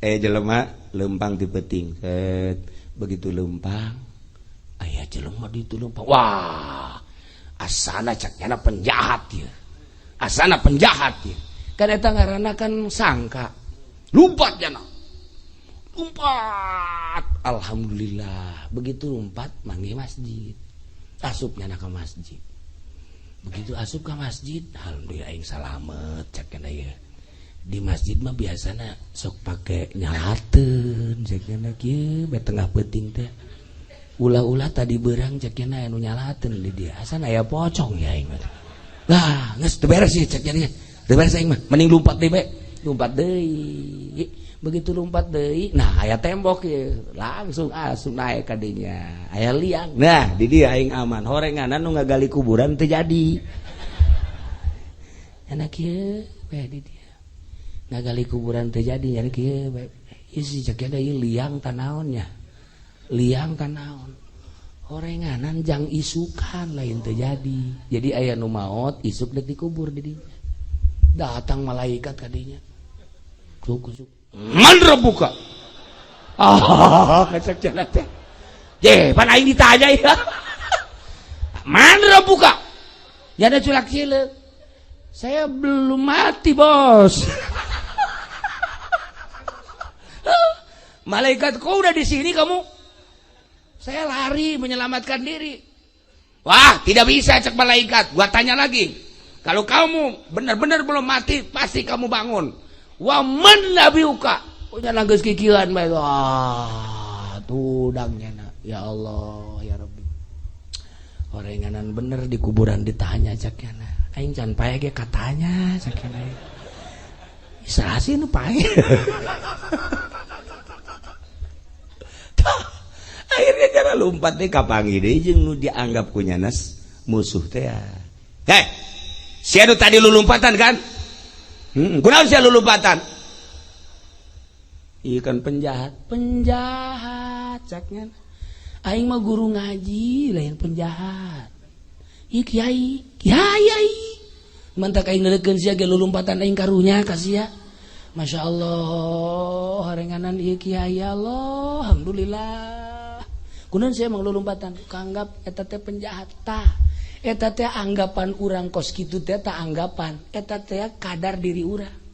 Jelema lempang di peuting. Set, begitu lempang aya jelema di itu lempang. Wah, asana cak nyana penjahat ya. Asana penjahat ya. Kan eta ngaranna kan sangka. Lompat jana. Lompat. Alhamdulillah. Begitu lompat manggih masjid. Asup nyana ke masjid. Begitu asup ke masjid, alhamdulillah aing salamet cak nyana ieu. Di masjid mah biasana sok pake nyalateun cek nyana kieu bae tengah peuting teh. Ulah-ulah tadi berang cek nyana anu nyalateun di dia. Asana aya pocong ya aing mah. Lah, geus teu beres sih cek nyana. Teu beres aing mah, mending lompat deui bae. Lompat deui. Begitu lompat deui, nah aya tembok ieu. Langsung asup naik ka dinya. Aya liang. Nah, di dia aing aman. Horenganan nu ngagali kuburan teu jadi. Enak kieu bae di dia. Ngagali kuburan teu jadi jadi kieu bae. Ieu si cek nyana ieu liang tanaonnya. Liang tanaon. Horenganan jang isukan lain teu jadi. Jadi aya nu maot isuk deuk dikubur di dinya. Datang malaikat ka dinya. Kusuk kusuk. Man rabbuka? Ah, cek cenah teh. Ye, pan aing ditanya ya. Man rabbuka? Ya ada culak cileuk. Saya belum mati, Bos. Malaikat, kok udah di sini kamu? Saya lari menyelamatkan diri. Wah, tidak bisa cek malaikat. Gua tanya lagi. Kalau kamu benar-benar belum mati, pasti kamu bangun. Wa man nabiyuka? Punya nanggeus kikieuan bae. Wah, tudangnya na. Ya Allah, ya Rabbi. Orenganan bener di kuburan ditanya cek nya. Aing can pae ge katanya cek nya. Saha sih nu pae? Akhirnya cara lompat deh kapanggih deui jeung nu dianggap ku nyanas musuh teh. Hei, sia nu tadi lu lompatan kan? Kunaon sia lu lompatan? Ieu kan penjahat, penjahat cak nya. Aing mah guru ngaji lain penjahat. Ieu kiai, kiai. Mantak aing neurekeun sia ge lulumpatan aing karunya ka sia. Masya Allah, harenganan ieu kiai Allah, alhamdulillah. Kunaon sia emang lulumpatan? Kanggap eta teh penjahat tah. Eta teh anggapan urang kos kitu teh tah anggapan. Eta teh kadar diri urang.